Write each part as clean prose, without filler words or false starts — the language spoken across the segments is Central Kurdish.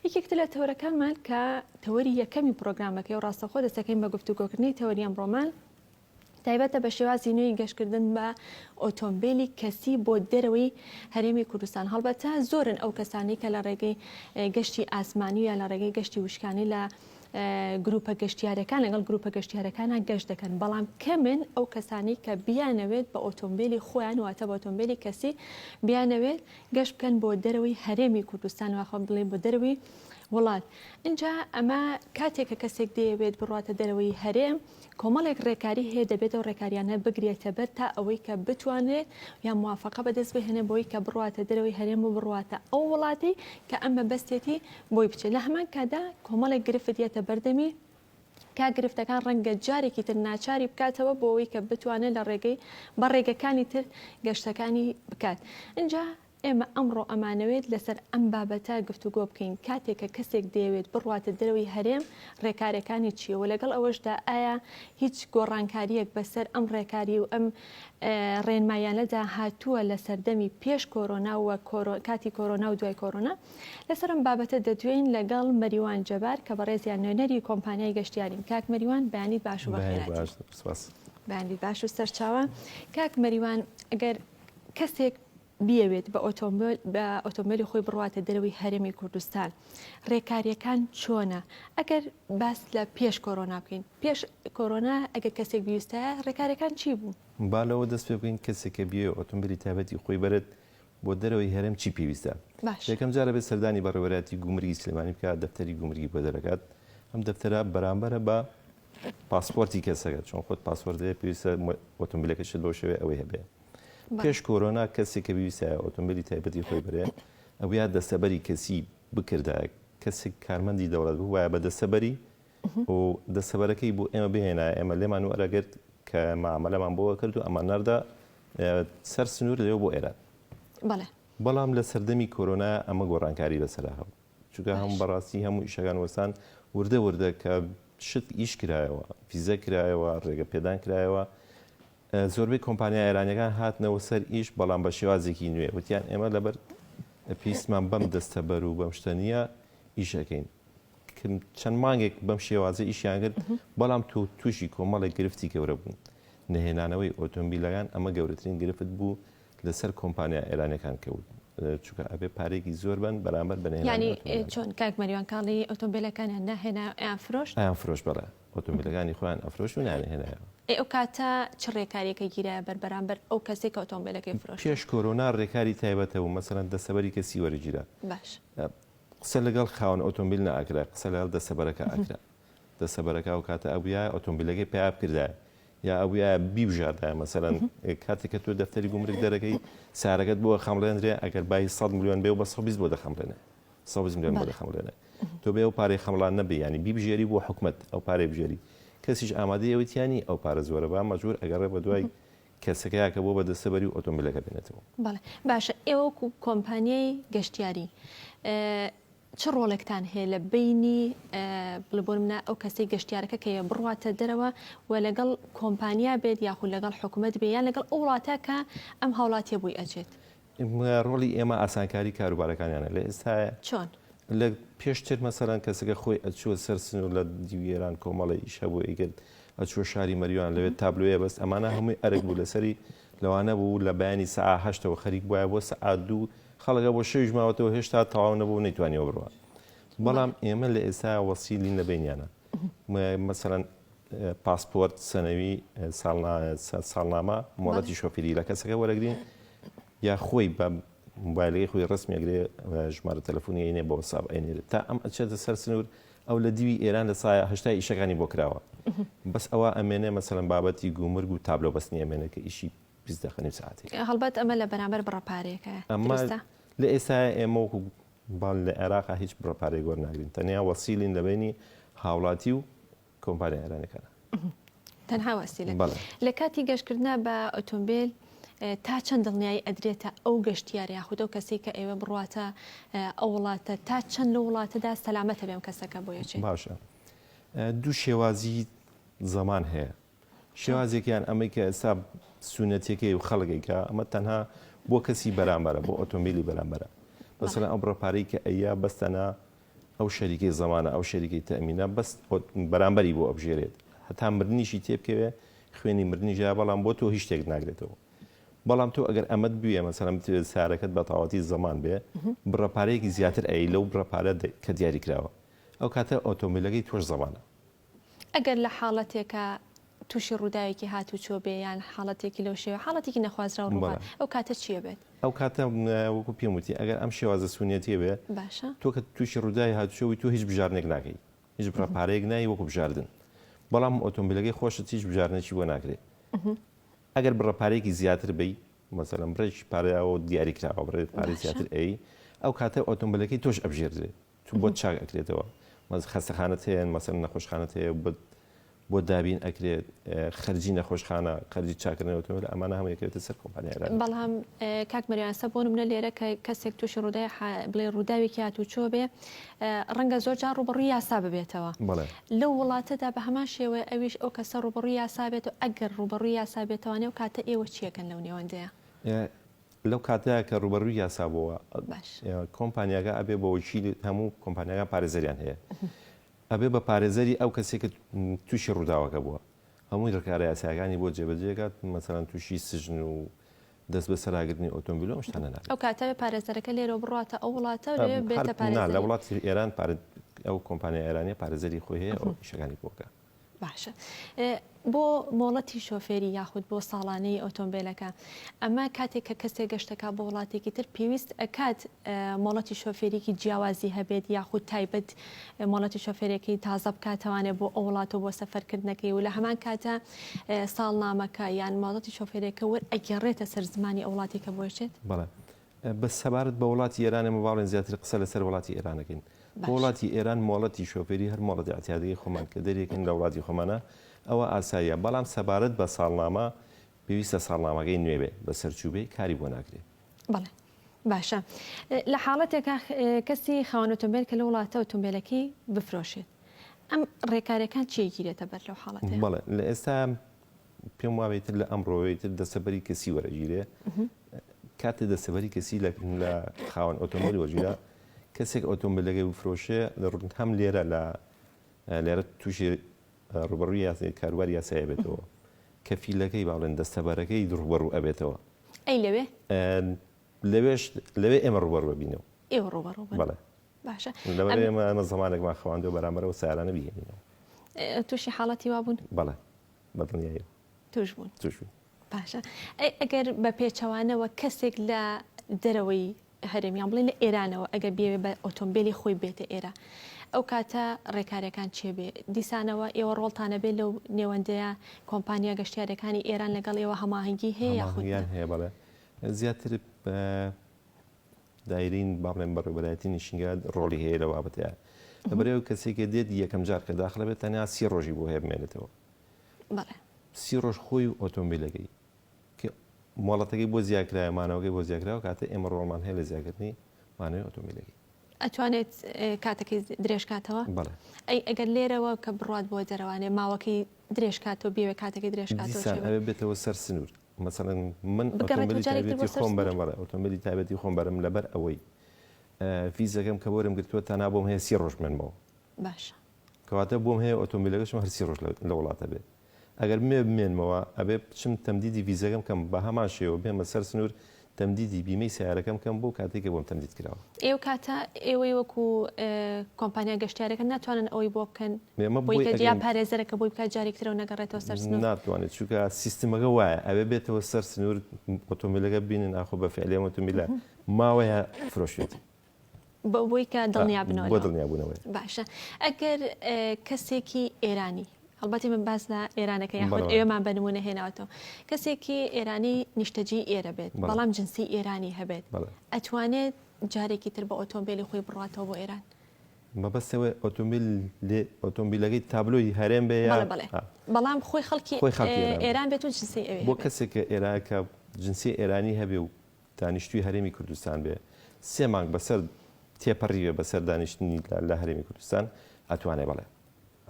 یەکێک تر لە تەوەرەکانمان کە تەوەری یەکەمی پرۆگرامەکەی و ڕاستەوخۆ دەستەکەین بە گفتوگۆکردنی تەوەری ئەمڕۆمان تایبەتە بە شێوازی نوێی گەشتکردن بە ئۆتۆمبیلی کەسی بۆ دەرەوەی هەرێمی کوردستان. هەڵبەتە زۆرن ئەو کەسانەی کە لە ڕێگەی گەشتی ئاسمانی یا لە ڕێگەی گەشتی وشکانی لە گروپە گەشتیارەکان لەگەڵ گروپە گەشتیارەکانە گەشت دەکەن، بەڵام کەمن ئەو کەسانی کە بیانەوێت بە ئۆتۆمبیلی خۆیان واتە بە ئۆتۆمبیلی کەسی بیانەوێت گەشت بکەن بۆ دەرەوەی هەرێمی کوردستان واخۆ بڵێن بۆ دەرەوەی وڵات. ئینجا ئەمە کاتێک کە کەسێک دەیەوێت بڕواتە دەرەوەی هەرێم کۆمەڵێک ڕێکاری هەیە دەبێت ئەو ڕێکاریانە بگرێتە بەر تا ئەوەی کە بتوانرێت یان موافەقە بەدەست بهێنێت بۆی کە بڕواتە دەرەوەی هەرێم و بڕواتە ئەو وڵاتەی کە ئەم مەبەستێتی بۆی بچێت لە هەمان کاتدا کۆمەڵێک گرفت یەتە بەردەمی کە گرفتەکان ڕەنگە جارێکی تر ناچاری بکاتەوە بۆ ئەوەی کە بتوانێت لە ڕێگەی بە ڕێگەکانی تر گەشتەکانی بکات ئینجا ئێمە ئەمڕۆ ئەمانەوێت لەسەر ئەم بابەتە گفتوگۆ بکەین، کاتێک کە کەسێک دەیەوێت بڕواتە دەرەوەی هەرێم ڕێکارەکانی چییە و لەگەڵ ئەوەشدا ئایا هیچ گۆڕانکارییەک بەسەر ئەم ڕێکاری و ئەم ڕێنماییانەدا هاتووە لە سەردەمی پێش کۆرۆنا و کاتی کۆرۆنا و دوای کۆرۆنا؟ لەسەر ئەم بابەتە دەدوێین لەگەڵ مەریوان جەبار کە بەڕێزیان نوێنەری کۆمپانیای گەشتیارین. کاک مەریوان بەیانیت باش و بەخێرهاتی. بەیانیت باش و سەرچاوە. کاک مەریوان ئەگەر کەسێک بیەوێت بە ئۆتۆمبێل بە ئۆتۆمبێلی خۆی بڕواتە دەرەوەی هەرێمی کوردستان ڕێکاریەکان چۆنە؟ ئەگەر باس لە پێش کۆرۆنا بکەین پێش کۆرۆنا ئەگەر کەسێک بیوستایە ڕێکارەکان چی بوو؟ با لەوە دەست پێ بکەین کەسێک کە بیەوێت ئۆتۆمبێلی تایبەتی خۆی بەرێت بۆ دەرەوەی هەرێم چی پێویستە؟ باش. یەکەم جار ئەبێت سەردانی بەڕێوەبەرایەتی گومرگی سلێمانی بکات دەفتەری گومرگی بۆ دەرەکات ئەم دەفتەرە بەرامبەرە بە پاسپۆرتی کەسەکە چۆن خۆت پاسپۆرت هەیە پێویستە ئۆتۆمبیلەکەشت بەو شێوەیە ئەوەی هەبێ. پێش کۆرۆنا کەسێک کە بیویستایە ئۆتۆمبیلی تایبەتی خۆی بەرێ ئەبویا دەستەبەری کەسی بکردایە کەسێک کارمەندی دەوڵەت بووایە بە دەستەبەری و دەستەبەرەکەی بۆ ئێمە بهێنایە ئێمە لێمان وەرەگرت کە مامەلەمان بۆ کرد و ئەمان ناردە سەر سنوور لێو بۆ ئێران. بەڵێ. بەڵام لە سەردەمی کۆرۆنا ئەمە گۆڕانکاری بەسەرا هەبوو چونکە هەم بەڕاستی هەموو ئیشەکان وەستان وردە وردە کە شت ئیش کرایەوە ڤیزە کرایەوە ڕێگە پێدان کرایەوە زۆربەی کۆمپانیا ئێرانیەکان هاتنەوە سەر ئیش بەڵام بە شێوازێکی نوێ وتیان ئێمە لەبەر پێویستمان بەم دەستەبەر و بەم شتە نییە ئیشەکەین چەند مانگێک بەم شێوازە ئیشیان کرد بەڵام تۆ تووشی کۆمەڵێک گرفتی گەورە بوون نەهێنانەوەی ئۆتۆمبیلەکان ئەمە گەورەترین گرفت بوو لەسەر کۆمپانیا ئێرانەکان کەوت چونکە ئەبێ پارێکی زۆر بن بەرامبەر بە ینی چۆن کاک مەریوان کاڵی ئۆتۆمبیلەکانیان ناهێنا یان فرۆشت ئەیان فرۆش بەڵێ ئۆتۆمبیلەکانی خۆیان ئەفرۆشت و نایانهێنایەوە. ئەی ئەو کاتە چ ڕێکاریەکە گیرایە بەر بەرامبەر ئەو کەسەی کە ئۆتۆمبیلەکەی فرۆشت؟ پێش کۆرۆنا ڕێکاری تایبەت هەبوو، مەسەلەن دەستەبەری کەسی وەرگیرا. باش. قسە لەگەڵ خاوەن ئۆتۆمبیل نەئەکرا، قسە لەگەڵ دەستەبەرەکە ئەکرا. دەستەبەرەکە ئەو کاتە ئەبوویایە ئۆتۆمبیلەکەی پەیا بکردایە یا ئەبوویایە بیبژاردایە. مەسەلەن کاتێک کە تۆ دەفتەری گومرگ دەرەکەی سارەکەت بۆ ئەخەمڵێندرێ، ئەگەر بایی 100 ملیۆن بێ و بە 120 بۆ دەخەمڵێنێ. 120 ملیۆن بۆ دەخەمڵێنێ. تۆ بێ ئەو پارەی خەمڵان نەبێ یانی بیبژێری بۆ حکومەت ئەو پارەی بژێری کەسیش ئامادەی ئەوەی تیا نییە ئەو پارە زۆرە با مەجبور ئەگەڕێ بە دوای کەسەکەیا کە بۆ بە دەستەبەری و ئۆتۆمبیلەکە بێنێتەوە. بەڵێ باشە ئێوە وەکو کۆمپانیای گەشتیاری چ ڕۆڵێکتان هەیە لە بەینی بڵێ بۆ نمونە ئەو کەسەی گەشتیارەکە کە بڕواتە دەرەوە و لەگەڵ کۆمپانیا بێت یاخود لەگەڵ حکومەت بێ یان لەگەڵ ئەو وڵاتە کە ئەم هاوڵاتیە بۆی ئەچێت؟ ڕۆڵی ئێمە ئاسانکاری کاروبارەکانیانە لە ئێستاە. چۆن؟ لە پێشتر مەسەلەن کەسەکە خۆی ئەچووە سەر سنوور لە دیوی ئێران کۆمەڵی ئیش هەبوو ئەیکرد ئەچووە شاری مەریوان لەوێ تابلۆیە بەست ئەمانە هەمووی ئەرک بوو لەسەری لەوانە بوو لە بەیانی سەعا هەشتەوە خەریک بوایە بۆ سەعات دوو خەڵەکە بۆ شەویش ماوەتەوە هێشتا تەواو نەبوو و نەیتوانیوە بڕوا بەڵام ئێمە لە ئێستا وەسیلین لە بینیانە مەسەلەن پاسپۆرت سەنەوی ساڵنامە مۆڵەتی شۆفیری لە کەسەکە وەرەگرین یا خۆی بە موبایلەکەی خۆی ڕسمی ئەگرێ ژمارە تەلەفۆنی ئەینێ بۆ وەتسئاپ ئەینێرێت تا ئەم ئەچێتە سەر سنوور ئەو لە دیوی ئێران لە سایە هەشتای ئیشەکانی بۆ کراوە بەس ئەوە ئەمێنێ مەسەلەن بابەتی گومرگ و تابلۆ بەستنی ئەمێنێ کە ئیشی 20 دەقە نیو سەعاتێک هەڵبەت ئەمە لە بەرامبەر بڕە پارەیەکە ئەمە لە ئێستایا ئێمە وەکو باڵ لە عێراقا هیچ بڕە پارەیەک وەرناگرین تەنیا وەسیلین لە بەینی هاوڵاتی و کۆمپانیا ئێرانەکانە. تەنها وەسیلە. بەڵێ. لە کاتی گەشتکردنا بە ئۆتۆمبێل تا چەند دڵنیایی ئەدرێتە ئەو گەشتیارە یاخود ئەو کەسەی کە ئەیەوێ بڕواتە ئەو وڵاتە تا چەند لەو وڵاتەدا سەلامەتە بێ ئەم کەسەکە بۆی ئەچێ؟ باشە دوو شێوازی زەمان هەیە شێوازێکیان ئەمەی کە ئێستا سونەتیەکەی و خەڵک ئەیکا ئەمە تەنها بۆ کەسی بەرامبەرە بۆ ئۆتۆمبیلی بەرامبەرە مەسەلەن ئەو بڕە پارەی کە ئەیا بەس تەنها. ئەو شەریکەی زەمانە ئەو شەریکەی تەئمینە بەس بەرامبەری بۆ ئەبژێرێت هەتا مردنیشی تێبکەوێ خوێنی مردنیش یا بەڵام بۆ تۆ هیچ شتێک ناگرێتەوە بەڵام تۆ ئەگەر ئەمەت بوێ مەسەلەن بتەوێت سارەکەت بە تەواوەتی زەمان بێ بڕە پارەیەکی زیاتر ئەی لەو بڕە پارە کە دیاری کراوە ئەو کاتە ئۆتۆمبیلەکەی تۆش زەمانە. ئەگەر لە حاڵەتێکا تووشی ڕووداوێکی هاتوچۆ بێ یان حاڵەتێکی لەو شێوە حاڵەتێکی نەخوازراو ڕووبات ئەو کاتە چی ئەبێت؟ ئەو کاتە وەکو پێم وتی ئەگەر ئەم شێوازە سونیەتیە بێ باشە. تۆ کە تووشی ڕووداوی هاتوچۆ بووی تۆ هیچ بژاردنێک ناکەی هیچ بڕە پارەیەک نایی وەکو بژاردن بەڵام ئۆتۆمبیلەکەی خۆشت هیچ بژاردنێکی بۆ ناکرێ ئەگەر بڕە پارەیەکی زیاتر بەی مەسەلەن بڕێکی پارە ئەوە دیاری کراوە بڕێ پارەی زیاتر ئەی ئەو کاتە ئۆتۆمبیلەکەی تۆش ئەبژێردرێ تو بۆت چاک ئەکرێتەوە مەس خەستەخانەت هەیە مەسەلەن نەخۆشخانەت هەیە بۆت بۆ دابین ئەکرێت خەرجی نەخۆشخانە خەرجی چاکردنەوە ئۆتۆمبیل ئەمانە هەموو ئەکرێتە سەر کۆمپانیای ئێرانی. بەڵام کاک مەریوان سە بۆ نمونە لێرە کە کەسێک تووشی ڕووداوی بڵێ ڕووداوێکی هاتوچۆ بێ ڕەنگە زۆر جار ڕووبەڕووی یاسا ببێتەوە بەڵێ. لەو وڵاتەدا بە هەمان شێوە ئەویش ئەو کەسە ڕووبەڕووی یاسا بێت و ئەگەر ڕووبەڕووی یاسا بێتەوانێ ئەو کاتە ئێوە چیەکەن لەو نێوەندەیە؟ لەو کاتەیا کە ڕووبەڕووی یاسا بۆوە کۆمپانیاکە ئەبێ بە وەکیل هەموو کۆمپانیاکان پارێزەریان هەیە ئەبێ بە پارێزەری ئەو کەسێک کە تووشی ڕووداوەکە بووە هەمووی ڕێکارە یاسایەکانی بۆ جێبەجێکات مەسەلەن تووشی سجن و دەست بەسەراگرتنی ئۆتۆمبیل و ئەم شتانە نابێت. ئەو کاتە پارێزەرەکە لێرەوە بڕواتە ئەو وڵاتە و لەوێ بێتە پارێزەری. نا لە وڵاتی ئێران ئەو کۆمپانیا ئێرانیە پارێزەری خۆی هەیە ئەو ئیشەکانی بۆ بکا. باشە بۆ مۆڵەتی شۆفێری یاخود بۆ ساڵانەی ئۆتۆمبیلەکە ئەمە کاتێک کە کەسێک گەشتەکە بۆ وڵاتێکی تر پێویست ئەکات مۆڵەتی شۆفێریکی جیاوازی هەبێت یاخود تایبەت مۆڵەتی شۆفێرەکەی تازە بکاتەوانێ بۆ ئەو وڵاتە بۆ سەفەرکردنەکەی و لە هەمان کاتە ساڵنامەکە یان مۆڵەتی شۆفێرەکە وەر ئەگەڕێتە سەر زمانی ئەو وڵاتی کە بۆچێت؟ بەڵێ بەس سەبارەت بە وڵاتی ئێران ئێمە با بڵێین زیاتر قسە لەسەر وڵاتی ئێران ئەکەین. بۆ وڵاتی ئێران مۆڵەتی شۆفێری هەر مۆڵەتی ئیعتیادیی خۆمان کە دەریەکەین لە وڵاتی خۆمانە ئەوە ئاساییە، بەڵام سەبارەت بە ساڵنامە پێویستە ساڵنامەکەی نوێ بێ، بەسەرچوو بێ کاری بۆ ناکرێ. بەڵێ باشە لە حاڵەتێکا کەسی خاوەن ئۆتۆمبێل کە لە وڵاتە ئۆتۆمبێلەکەی بفرۆشێت ئەم ڕێکارەکان چی گیرێتە بەر لەو حاڵەتەیە؟ بەڵێ لە ئێستا پێم وابێ تر لە ئەمڕۆوەی تر دەستەبەری کەسی وەرەگیرێ کاتێ دەستەبەری کەسی لە خاوەن ئۆتۆمبیل وەرگیرا کەسێک ئۆتۆمبیلەکەی بفرۆشێ لە ڕوون هەم لێرە لە لێرە تووشی ڕوبەڕووی یاسای کاروباری یاسایی بێتەوە کەفیلەکەی باڵێن دەستەبەرەکەی ڕوبەڕوو ئەبێتەوە ئەی لەوێ لەوێش لەوێ ئێمە ڕوبەڕوو بینەوە ئێوە ڕوبەڕوو بن بەڵێ باشە لەبەر ئێمە ئەمە زمانێکمان خەواندوە بەرامبەرەوە سیارانە بیهێنینەوە تووشی حاڵەتی وا بوون بەڵێ بە دڵنیاییەوە توش بوون توش بوون باشە ئەی ئەگەر بە پێچەوانەوە کەسێک لە دەرەوەی هەرێم یان بڵێن لە ئێرانەوە ئەگەر بێوێ بە ئۆتۆمبیلی خۆی بێتە ئێرە ئەو کاتە ڕێکارەکان چێ بێ دیسانەوە ئێوە ڕۆڵتانە بێ لەو نێوەندەیە کۆمپانیا گەشتیارەکانی ئێران لەگەڵ ئێوە هەماهەنگی هەیە یاخود هەماهەنگیان هەیە بەڵێ زیاتر دایرین با بڵێن بەڕێوەبەرایەتی نشینگە ڕۆڵی هەیە لە بابەتەیە لەبەرەوە کەسێکە دێت یەکەم جار کە داخلە بێت تەنیا سی ڕۆژی بۆ هەیە بمێنێتەوە سی ڕۆژ خۆی و ئۆتۆمبیلەکەی کە مۆڵەتەکەی بۆ زیاکرایە مانەوەکەی بۆ زیاکراوە کاتە ئێمە ڕۆڵمان هەیە لە زیاکردنی مانەوەی ئۆتۆمبیلەکەی. ئەتوانێت کاتەکەی درێژ کاتەوە؟ بەڵێ. ئەی ئەگەر لێرەوە کە بڕوات بۆ دەرەوانێ ماوەکەی درێژ کاتەوە بیەوێ کاتەکەی درێژ کاتەوە دیسان ئەوێ بێتەوە سەر سنوور مەسەڵەن من ئۆتۆمبیلی تایبەتی خۆم بەرم بەڵێ ئۆتۆمبیلی تایبەتی خۆم بەرم لەبەر ئەوەی ڤیزەکەم کە وەرم گرتووە تەنها بۆم هەیە سی ڕۆژ بمێنمەوە. باشە. کەواتە بۆم هەیە ئۆتۆمبیلەکەشم هەر سی ڕۆژ لە وڵاتە بێت. ئەگەر بمەوێ بمێنمەوە ئەبێ بچم تەمدیدی ڤیزەکەم کەم بە هەمان شێوە بێمە سەر سنوور تەمدیدی بیمەی سەیارەکەم کەم بۆ کاتێک کە بۆم تەمدید کراوە. ئێو کاتە ئێوەی وەکو کۆمپانیا گەشتیارەکە ناتوانن ئەوەی بۆ بکەن ئێمە بۆی کە یا پارێزەرەکە بۆی بکات جارێک ترەوە نەگەڕێتەوە سەر سنوور؟ ناتوانێت چونکە سیستمەکە وایە ئەبێ بێتەوە سەر سنوور ئۆتۆمبیلەکە ببینن ئاخۆ بە فعلی ئەم ئۆتۆمبیلە ماوە یا فرۆشێتی. بۆی کە دڵنیا بنەوە بۆ دڵنیابوونەوەی. باشە ئەگەر کەسێکی ئێرانی هەڵبەتی من باس لە ئێرانەکە یاخود ئێوەمان بە نمونە هێناوەتەوە کەسێکی ئێرانی نیشتەجی ئێرە بێت بەڵام جنسی ئێرانی هەبێت ئەتوانێت جارێکی تر بە ئۆتۆمبیلی خۆی بڕاتەوە بۆ ئێران مەبەستەوە ئۆتۆمبیل ئۆتۆمبیلەکەی تابلۆی هەرێم بێ بەڵام خۆی خەڵکی ئێران بێت و جنسی ئەوێ بۆ کەسێک کە ئێران کە جنسی ئێرانی هەبێ و دانیشتووی هەرێمی کوردستان بێ سێ مانگ بەسەر تێپەڕیوێ بەسەر دانیشتنی لە هەرێمی کوردستان ئەتوانێ بەڵێ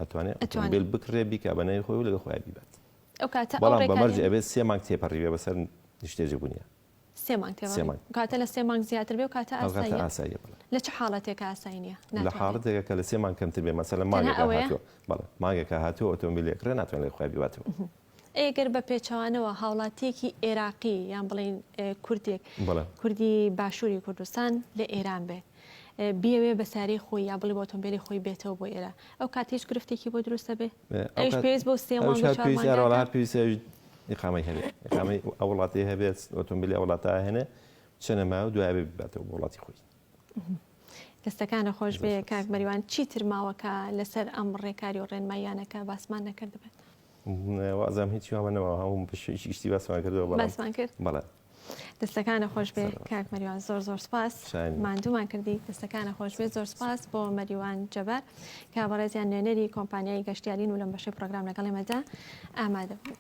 ئەتوانێ ئۆتۆمبیل بکڕێ بیکا بە ناوی خۆی و لەگەڵ خۆیان بیبات ئەو کاتە بەڵام بە مەرجی ئەبێت سێ مانگ تێپەڕیوێ بەسەر نیشتەجێبوونیان. سێ مانگ تێپەڕی. کاتە لە سێ مانگ زیاتر بێ و کاتە ئاساییە. لە چ حاڵەتێکە ئاسایی نییە؟ لە حاڵەتێکە کە لە سێ مانگ کەمتر بێ مەسەلەن مانگێکە هاتووە بەڵێ مانگێکە هاتووە ئۆتۆمبیلێک ڕێ ناتوانێت لە خۆی بیباتەوە. ئەی گەر بە پێچەوانەوە هاوڵاتیەکی ئێراقی یان بڵێین کوردێک کوردی باشووری کوردستان لە ئێران بێ بیەوێ بە سارەی خۆی یا بڵێ بە ئۆتۆمبیلی خۆی بێتەوە بۆ ئێرە ئەو کات هیچ گرفتێکی بۆ دروستە بێ ئەویش پێویست بۆ سێ مانگ و چوار مانگ هەر پێویستە ئیقامەی هەبێ ئیقامەی ئەو وڵاتی هەبێت ئۆتۆمبیلی ئەو وڵاتە هێنێ چەنە ماوە دوای بێ بباتەوە بۆ وڵاتی خۆی. دەستەکانە خۆش بێ کاک مەریوان چیتر ماوە کە لەسەر ئەم ڕێکاری و ڕێنماییانە کە باسمان نەکردبێت؟ وازم هیچی وامە نەماوە هەموو بەشێکی گشتی باسمان کردەوە بەڵام باسمان کرد بەڵێ دەستەکانە خۆش بێ کاک مەریوان زۆر زۆر سپاس ماندوومان کردی دەستەکانە خۆش بێ زۆر سپاس بۆ مەریوان جەبار کە بەڕێزیان نوێنەری کۆمپانیای گەشتیارین و لەم بەشەی پرۆگرام لەگەڵ ئێمەدا ئامادە بوو.